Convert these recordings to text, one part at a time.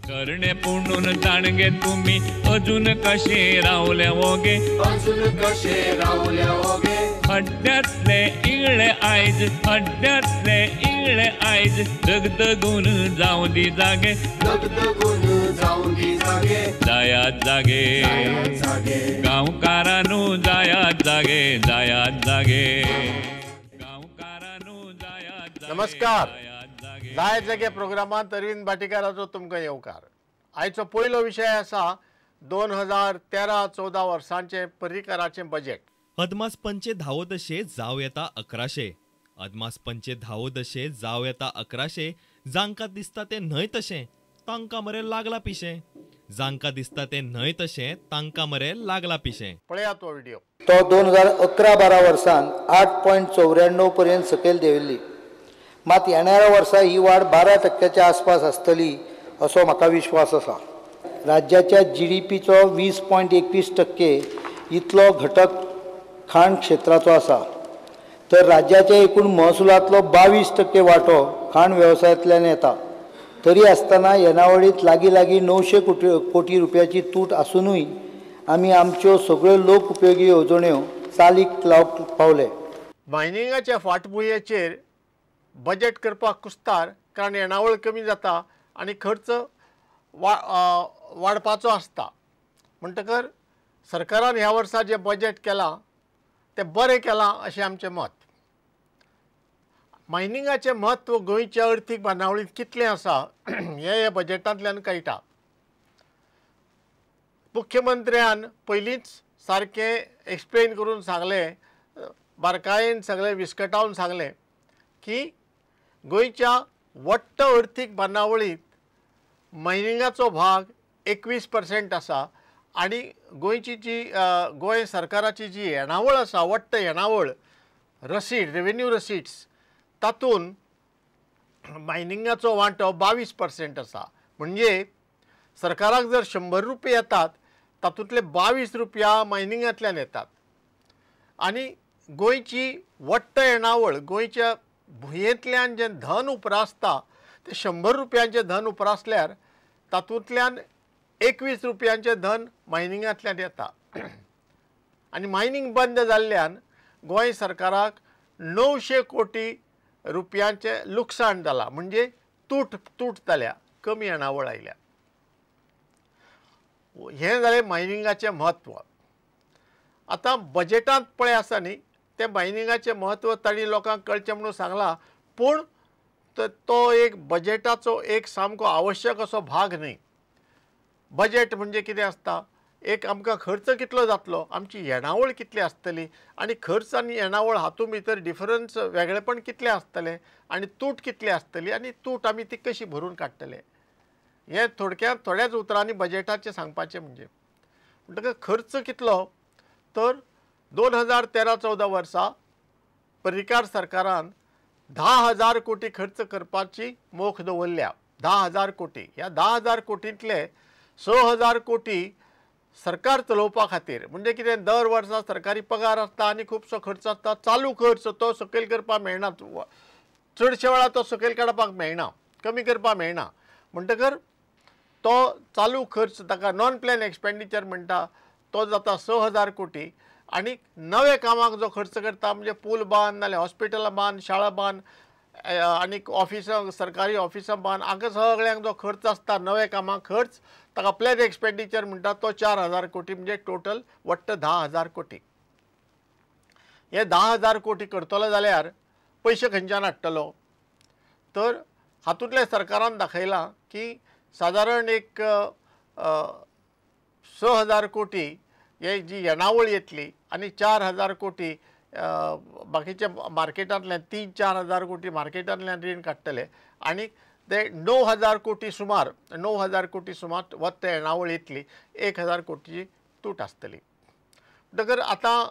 तरणे पुणून ताणगे तुमी अजून कशे रावले ओगे, अजून कशे रावले ओगे। हड्ड्यांतले इगळे आयज, हड्ड्यांतले इगळे आयज, दगदगून जावं दी जागे, दगदगून जावं दी जागे। जायात जागे गांवकारानू, जायात जागे, जायात जागे गांवकारानू, जायात जागे। नमस्कार, जायात जागे प्रोग्रामांत अरविंद भाटीकाराचो तुमकां येवकार। आयचो पयलो विशय आसा 2013-14 वर्सांचें पर्रीकाराचें बजेट। अदमास पंचे धावो दशे जावं येता 1100, अदमास पंचे धावो दशे जावं येता 1100, जांकां दिसता तें न्हय तशें तांकां मरे लागला पिशें, जांकां दिसता तें न्हय तशें तांकां मरे लागला पिशें। पळयात तो व्हिडिओ। तो 2011-12 वर्सान 8.94 पर्यंत सकयल देंविल्ली, मात येणाऱ्या वर्सा ही वाड 12% आसपास आसतली असो म्हाका विश्वास आसा। राज्याच्या GDPचो 20.21% इतलो घटक खाण क्षेत्राचो आसा, तर राज्याच्या एकूण महसुलांतलो 22% वांटो खाण वेवसायांतल्यान येता। तरी आसतना येणावळींत लागीं लागीं 900 कोटी रुपयाची तूट आसुनूय आमी आमच्यो सगळ्यो लोक उपयोगी येवजण्यो चालीक लावंक पावले। मायनिंगाच्या फाटभुंयेचेर बजेट करपाक कुस्तार, कारण येणावळ कमी जाता आनी खर्च वाडपाचो आसता। म्हणटकर सरकारान ह्या वर्सा जें बजेट केलां तें बरें केलां अशें आमचें मत। मायनिंगाचें म्हत्व गोंयच्या अर्थीक बांदावळींत कितलें आसा हें ह्या बजेटांतल्यान कळटा। मुख्यमंत्र्यान पयलींच सारकें एक्सप्लेन करून सांगलें, बारकायेन सगळें विस्कटावन सांगलें की गोंयच्या वट्ट अर्थीक बांदावळींत मायनिंगाचो भाग 21% आसा आनी गोंयची जी गोंय सरकाराची जी येणावळ आसा, वट्ट येणावळ रसीट, रेवेन्यू रसीट्स, तातूंत मायनिंगाचो वांटो 22% आसा। म्हणजे सरकाराक जर 100 रुपया येतात तातूंतले 22 रुपया मायनिंगांतल्यान येतात आनी गोंयची वट्ट येणावळ, गोंयच्या भुंयेंतल्यान जें धन उप्रासता तें 100 रुपयांचें धन उप्रासल्यार तातूंतल्यान 21 रुपयांचें धन मायनिंगांतल्यान येता आनी मायनिंग बंद जाल्ल्यान गोंय सरकाराक 900 कोटी रुपयांचें लुकसाण जालां, म्हणजे तूट जाल्या, कमी येणावळ आयल्या। हें जालें मायनिंगाचें म्हत्व। आतां बजेटांत पळय आसा न्ही, तें मायनिंगाचें म्हत्व तांणी लोकांक कळचें म्हणून सांगलां, पूण तो एक बजेटाचो एक सामको आवश्यक असो भाग न्ही। बजेट म्हणजे कितें आसता, एक आमकां खर्च कितलो जातलो, आमची येणावळ कितली आसतली आनी खर्च आनी येणावळ हातूंत भितर डिफरन्स वेगळेपण कितलें आसतलें आनी तूट कितली आसतली आनी तूट आमी ती कशी भरून काडटले, हें थोडक्यांत थोड्याच उतरांनी बजेटाचें सांगपाचें म्हणजे। म्हणटकच खर्च कितलो, तर 2013-14 वर्सा पर्रीकार सरकारान 10,000 कोटी खर्च करपाची मोख दवरल्या। 10,000 कोटी, ह्या 10,000 कोटींतले 6,000 कोटी सरकार चलोवपा खातीर, म्हणजे कितें, दर वर्सा सरकारी पगार आसता आनी खुबसो खर्च आसता, चालू खर्च तो सकयल करपाक मेळना, चडशे वेळार तो सकयल काडपाक मेळना, कमी करपाक मेळना। म्हणटकर तो चालू खर्च, ताका नॉन प्लॅन एक्सपेंडिचर म्हणटा, तो जाता 6,000 कोटी आनी नवे कामाक जो खर्च करता म्हणजे पूल बांद, नाल्यार हॉस्पिटलां बांद, शाळा बांद आनी ऑफिसां, सरकारी ऑफिसां बांद, हांगा सगळ्यांक जो खर्च आसता नवे कामाक खर्च, ताका प्लॅन एक्सपेंडिचर म्हणटा, तो 4,000 कोटी, म्हणजे टोटल वट्ट 10,000 कोटी। हे 10,000 कोटी करतलो जाल्यार पयशे खंयच्यान हाडटलो, तर हातूंतल्या सरकारान दाखयलां की सादारण एक 6,000 कोटी हे जी येणावळ येतली आनी 4,000 कोटी बाकीच्या मार्केटांतल्यान, 3-4 हजार कोटी मार्केटांतल्यान रीण काडटले आनी ते 9,000 कोटी सुमार, 9,000 कोटी सुमार वट्ट येणावळ येतली, 1,000 कोटीची तूट आसतली। म्हणटकर आतां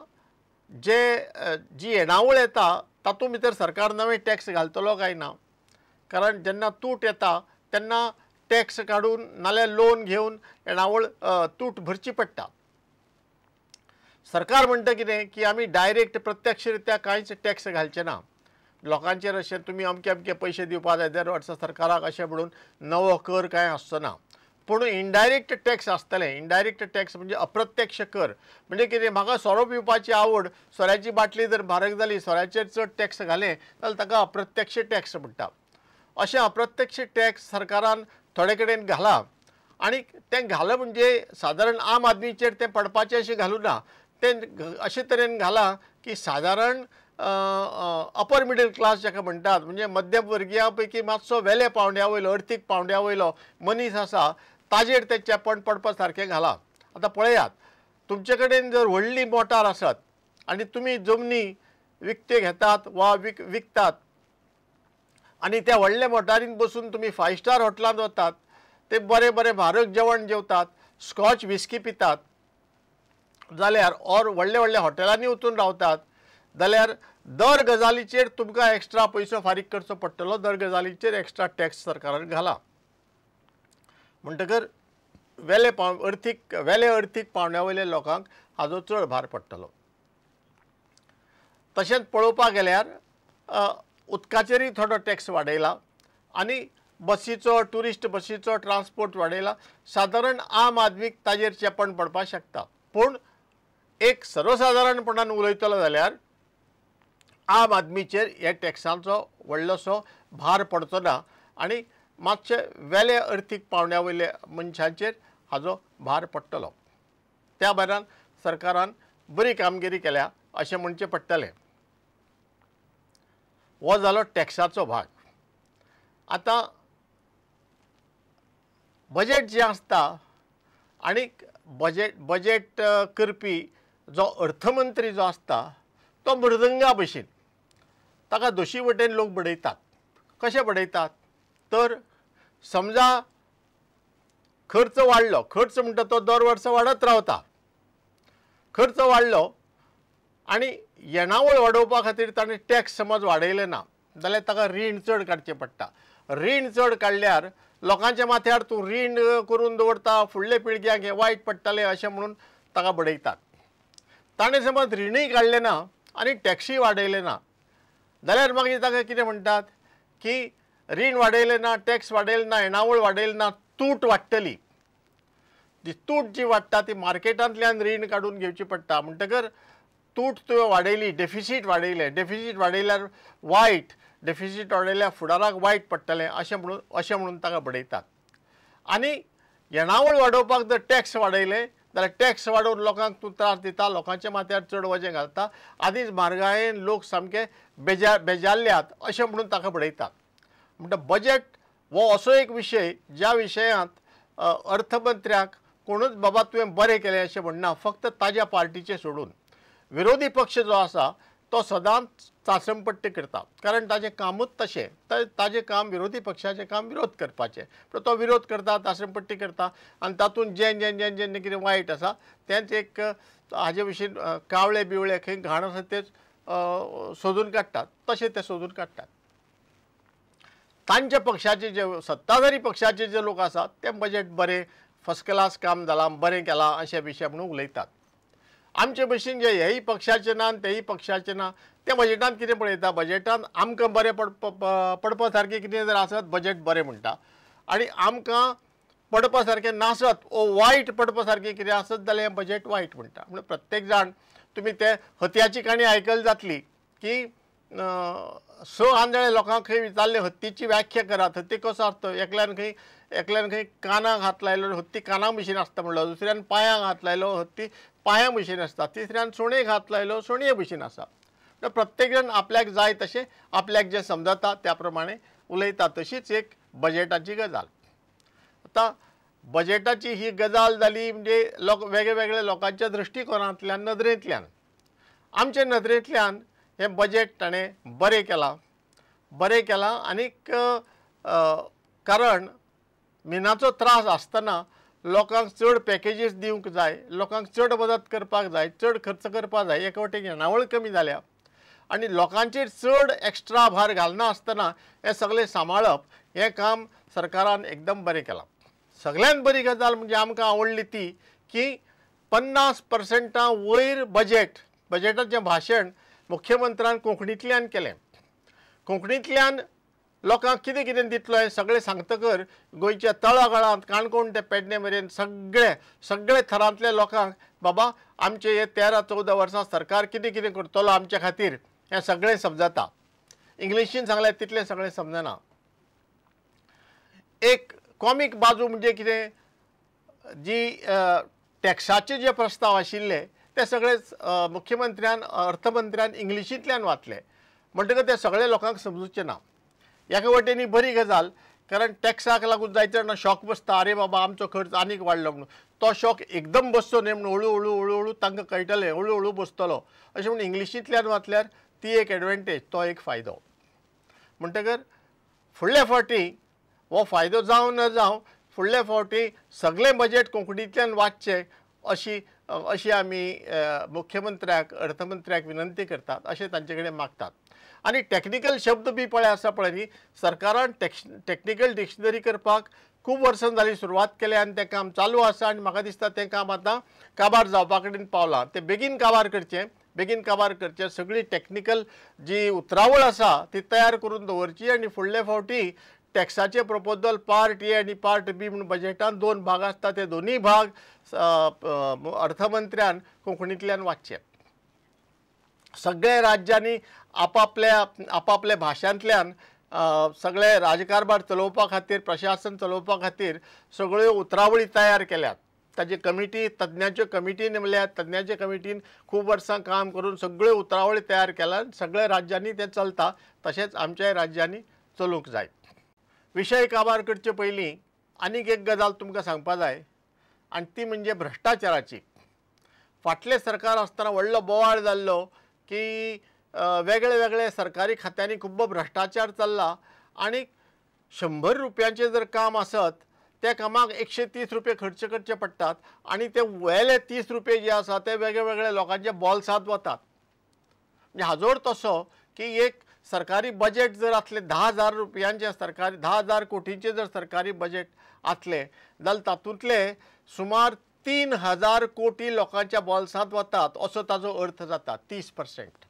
जे जी येणावळ येता तातूंत भितर सरकार नवे टॅक्स घालतलो काय ना, कारण जेन्ना तूट येता तेन्ना टॅक्स काडून नाल्यार लोन घेवन येणावळ तूट भरची पडटा। सरकार म्हणटा कितें की आमी डायरेक्ट प्रत्यक्षरित्या कांयच टॅक्स घालचे ना लोकांचेर, अशें तुमी अमके अमके पयशे दिवपा जाय दर वर्सा सरकाराक अशें म्हणून नवो कर कांय आसचो ना। पूण इनडायरेक्ट टॅक्स आसतलें. इनडायरेक्ट टॅक्स म्हणजे अप्रत्यक्ष कर. म्हणजे कितें, म्हाका सोरो पिवपाची आवड, सोऱ्याची बाटली जर म्हारग जाली, सोऱ्याचेर चड टॅक्स घालें जाल्यार ताका अप्रत्यक्ष टॅक्स म्हणटा. अशें अप्रत्यक्ष टॅक्स सरकारान थोडे कडेन घाला आनी तें घालें म्हणजे सादारण आम आदमीचेर तें पडपाचें अशें घालूं ना, तें अशे तरेन घालां की सादारण अपर मिडल क्लास जाका म्हणटात, म्हणजे मध्यमवर्गीया पैकी मातसो वेले पावंड्या वयलो, अर्थीक पावंड्या वयलो मनीस आसा ताजेर तें चेपण पडपा सारकें घालां. आतां पळयात, तुमचे कडेन जर व्हडली मोटार आसत आनी तुमी जमनी विकत्यो घेतात वा विकतात आनी त्या व्हडल्या मोटारीन बसून तुमी 5 स्टार हॉटेलांत वतात, ते बरें बरें म्हारग जेवण जेवतात, स्कॉच विस्की पितात जाल्यार, ऑर व्हडल्या व्हडल्या हॉटेलांनी वचून रावतात जाल्यार दर गजालीचेर तुमकां एक्स्ट्रा पयसो फारीक करचो पडटलो, दर गजालीचेर एक्स्ट्रा टॅक्स सरकारान घाला. म्हणटकर वेले अर्थीक वेले अर्थीक पावंड्या वयल्या लोकांक हाजो चड भार पडटलो. तशेंच पळोवपाक गेल्यार उदकाचेरूय थोडो टॅक्स वाडयला आनी बसीचो, ट्युरिस्ट बसीचो ट्रान्सपोर्ट वाडयला. सादारण आम आदमीक ताजेर चेपण पडपाक शकता. पूण एक सर्वसादारणपणान उलयतलो जाल्यार आम आदमीचेर ह्या टॅक्सांचो व्हडलोसो भार पडचो ना आनी मातशे वेले अर्थीक पावंड्या वयल्या मनशांचेर हाजो भार पडटलो. त्या भायल्यान सरकारान बरी कामगिरी केल्या अशें म्हणचें पडटलें. हो जालो टॅक्साचो भाग. आतां बजेट जें आसता आनी बजेट करपी जो अर्थमंत्री जो आसता तो मृदंगा भशेन, ताका दोशी वटेन लोक बडयतात. कशें बडयतात तर समजा खर्च वाडलो, खर्च म्हणटा तो दर वर्सा वाडत रावता, खर्च वाडलो आनी येणावळ वाडोवपा खातीर ताणें टॅक्स समज वाडयलें ना जाल्यार ताका रीण चड काडचें पडटा. रीण चड काडल्यार लोकांच्या माथ्यार तूं रीण करून दवरता, फुडले पिळग्यांक हें वायट पडटलें अशें म्हणून ताका बडयतात. ताणें समज रिणूय काडलें ना आनी टॅक्सूय वाडयलें ना जाल्यार मागीर ताका कितें म्हणटात की रीण वाडयलें ना, टॅक्स वाडयलें ना, येणावळ वाडयलें ना, तूट वाडटली. ती तूट जी वाडटा ती मार्केटांतल्यान रीण काडून घेवची पडटा. म्हणटकर तूट तुवें वाडयली, डेफिसीट वाडयलें, डेफिसीट वाडयल्यार वायट, डेफिसीट वाडयल्यार फुडाराक वायट पडटलें अशें म्हणून ताका बडयतात. आनी येणावळ वाडोवपाक जर टॅक्स वाडयले जाल्यार टॅक्स वाडोवन लोकांक तूं त्रास दिता, लोकांच्या माथ्यार चड वजें घालता, आदींच म्हारगायेन लोक सामके बेजारल्यात अशें म्हणून ताका बडयतात. म्हणटा बजेट हो असो एक विशय ज्या विशयांत अर्थमंत्र्याक कोणूच बाबा तुवें बरें केलें अशें म्हणना, फक्त ताज्या पार्टीचें सोडून. विरोधी पक्ष जो आसा तो सदांच चासमपट्टी करता, कारण ताजें कामूच तशें, ताजें काम विरोधी पक्षाचें काम विरोध करपाचें. पूण तो विरोध करता, तासमपट्टी करता आनी तातूंत जें जें जें जें कितें वायट आसा तेंच एक हाजे विशीं कावळे बिवळे खंय घाण आसा तेच सोदून काडटात, तशें ते सोदून काडटात. तांच्या पक्षाचे जे सत्ताधारी पक्षाचे जे लोक आसात ते बजेट बरें फर्स्ट क्लास काम जालां, बरें केलां अशें विशय म्हणून उलयतात. आमचे भशेन जे हेय पक्षाचे ना तेय पक्षाचे ना ते बजेटांत कितें पळयता, बजेटांत आमकां बरें पडपा सारकें कितें जर आसत बजेट बरें म्हणटा, आनी आमकां पडपा सारकें नासत ओ वायट पडपा सारकें कितें आसत जाल्यार हें बजेट वायट म्हणटा. म्हणून प्रत्येक जाण तुमी ते हतयाची काणी आयकल जातली की 6 आंधळे लोकांक खंय विचारलें हत्तीची व्याख्या करात, हत्ती कसो आसता, एकल्यान खंय कानाक हात लायलो हत्ती काना भशेन आसता म्हणलो, दुसऱ्यान पांयांक हात लायलो हत्ती पांयां भशेन आसता, तिसऱ्यान सोणयेक हात लायलो सोणये भशेन आसा. प्रत्येक जाण आपल्याक जाय तशें आपल्याक जें समजता त्या प्रमाणे उलयता. तशीच एक बजेटाची गजाल. आतां बजेटाची ही गजाल जाली म्हणजे लोक वेगळे वेगळे लोकांच्या दृश्टिकोनांतल्यान, नदरेंतल्यान, आमच्या नदरेंतल्यान हें बजेट ताणें बरें केलां, बरें केलां. आनीक कारण मिनाचो त्रास आसतना लोकांक चड पॅकेजीस दिवंक जाय, लोकांक चड मदत करपाक जाय, चड खर्च करपाक जाय. एक वटेन येणावळ कमी जाल्या आनी लोकांचेर चड एक्स्ट्रा भार घालना आसतना हें सगळें सांबाळप हें काम सरकारान एकदम बरें केलां. सगळ्यांत बरी गजाल म्हणजे आमकां आवडली ती की 50% वयर बजेटाचें भाशण मुख्यमंत्र्यान कोंकणींतल्यान केलें. कोंकणींतल्यान लोकांक कितें कितें दितलो हें सगळें सांगतकर गोंयच्या तळागाळांत काणकोण ते पेडणे मेरेन सगळे सगळे थरांतल्या लोकांक बाबा आमचे हे 13-14 वर्सां सरकार कितें कितें करतलो आमच्या खातीर हें सगळें समजता. इंग्लिशीन सांगल्यार तितलें सगळें समजना. एक कॉमीक बाजू म्हणजे कितें, जी टॅक्साचे जे प्रस्ताव आशिल्ले ते सगळे मुख्यमंत्र्यान अर्थमंत्र्यान इंग्लिशींतल्यान वाचले म्हणटकच ते सगळे लोकांक समजूचें ना. एका वटेन ही बरी गजाल, कारण टॅक्साक लागून जायते जाणां शॉक बसता, अरे बाबा आमचो खर्च आनीक वाडलो म्हणून. तो शॉक एकदम बसचो न्हय म्हणून हळू हळू हळू हळू तांकां कळटलें, हळू हळू बसतलो अशें म्हणून इंग्लिशींतल्यान वाचल्यार ती एक एडवांटेज, तो एक फायदो. म्हणटकर फुडल्या फावटी हो फायदो जावं ना जावं, फुडल्या फावटी सगळें बजेट कोंकणींतल्यान वाचचें अशी अशी आमी मुख्यमंत्र्याक अर्थमंत्र्याक विनंती करतात, अशें तांचे कडेन मागतात. आनी टॅक्निकल शब्द बी पळय आसा पळय न्ही, सरकारान टॅक्निकल डिक्शनरी करपाक खूब वर्सां जालीं सुरवात केल्या आनी तें काम चालू आसा आनी म्हाका दिसता तें काम आतां काबार जावपा कडेन पावलां. तें बेगीन काबार करचें, बेगीन काबार करचें, सगळी टॅक्निकल जी उतरावळ आसा ती तयार करून दवरची आनी फुडले फावटी टॅक्साचे प्रपोजल पार्ट ए आनी पार्ट बी म्हणून बजेटान 2 भाग आसता, ते दोनूय भाग अर्थमंत्र्यान कोंकणींतल्यान वाचचे. सगळ्या राज्यांनी आपापल्या आपापल्या भाशांतल्यान सगळे राजकारभार चलोवपा खातीर, प्रशासन चलोवपा खातीर सगळ्यो उतरावळी तयार केल्यात. ताजी कमिटी, तज्ञाच्यो कमिटी नेमल्यात, तज्ञाच्या कमिटीन खूब वर्सां काम करून सगळ्यो उतरावळी तयार केल्यात. सगळ्या राज्यांनी तें चलता, तशेंच आमच्याय राज्यांनी चलूंक जाय. विशय काबार करचे पयलीं आनीक एक गजाल तुमकां सांगपा जाय आनी ती म्हणजे भ्रश्टाचाराची. फाटलें सरकार आसतना व्हडलो बोवाळ जाल्लो की वेगळे वेगळे सरकारी खात्यांनी खूब भ्रश्टाचार चल्ला आनी 100 रुपयांचें जर काम आसत त्या कामाक 130 रुपये खर्च करचे पडटात आनी ते वेले 30 रुपये जे आसा ते वेगळे वेगळे लोकांच्या बोल्सांत वतात. म्हणजे हाजो अर्थ असो की एक सरकारी बजेट जर आसलें 10,000 रुपयांचें, सरकारी 10,000 कोटींचें जर सरकारी बजेट आसलें जाल्यार तातूंतले सुमार 3,000 कोटी लोकांच्या बोल्सांत वतात असो ताजो अर्थ जाता, 30%.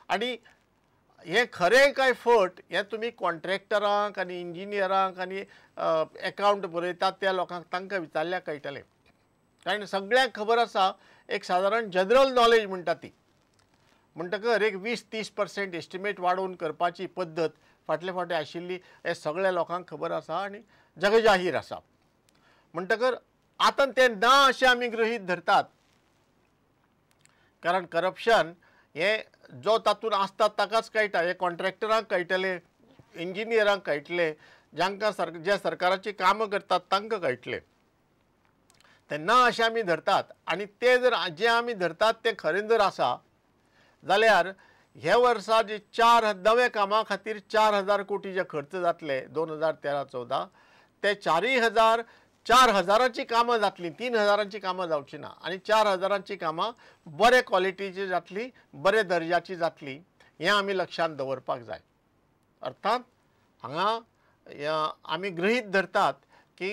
आनी हें खरें काय फट हें तुमी कॉन्ट्रॅक्टरांक आनी इंजिनियरांक आनी एकावंट बरयतात त्या लोकांक तांकां विचारल्यार कळटलें, कारण सगळ्यांक खबर आसा, एक सादारण जनरल नॉलेज म्हणटा ती. म्हणटकर एक 20-30% एस्टिमेट वाडोवन करपाची पद्दत फाटले फावटी आशिल्ली हें सगळ्या लोकांक खबर आसा आनी जगजाहीर आसा. म्हणटकर आतां तें ना अशें आमी गृहीत धरतात, कारण करप्शन हें जो तातूंत आसता ताकाच कळटा, हे कॉन्ट्रॅक्टरांक कळटलें, इंजिनियरांक कळटलें, जांकां जे सरकाराचीं कामां करतात तांकां कळटलें. तें ना अशें आमी धरतात आनी तें जर जें आमी धरतात तें खरें जर आसा जाल्यार हे वर्सा जे 4 नव्या कामां खातीर 4,000 कोटी जे खर्च जातले 2013-14 ते 4,000 4,000 कामां जातलीं, 3,000 कामां जावची ना आनी 4,000 कामां बरे क्वॉलिटीची जातली, बरे दर्जाची जातली हें आमी लक्षांत दवरपाक जाय. अर्थात हांगा आमी गृहीत धरतात की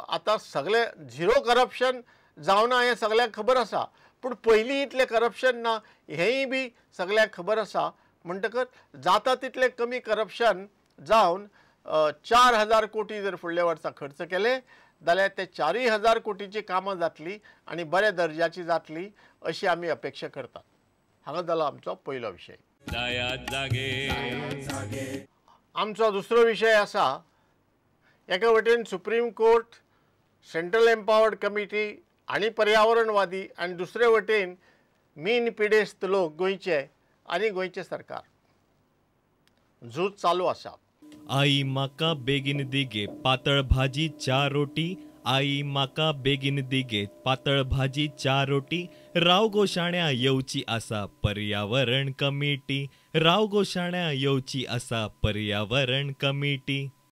आतां सगळें झिरो करप्शन जावना हें सगळ्यांक खबर आसा, पूण पयलीं इतलें करप्शन ना हेंय बी सगळ्यांक खबर आसा. म्हणटकच जाता तितलें कमी करप्शन जावन 4,000 कोटी जर फुडल्या वर्सा खर्च केले जाल्यार ते 4,000 कोटीची कामां जातली आनी बऱ्या दर्जाची जातली अशी आमी अपेक्षा करतात. हांगा जालो आमचो पयलो विशय. आमचो दुसरो विशय आसा, एका वटेन supreme court, central empowered committee आनी पर्यावरणवादी आनी दुसरे वटेन मीन पिडेस्त लोक गोंयचे आनी गोंयचें सरकार, झूज चालू आसा. आई म्हाका बेगीन दी गे पातळ भाजी 4 रोटी, आई म्हाका बेगीन दी गे पातळ भाजी 4 रोटी, राव गो शाण्या येवची आसा पर्यावरण कमिटी, राव गो शाण्या येवची आसा पर्यावरण कमिटी.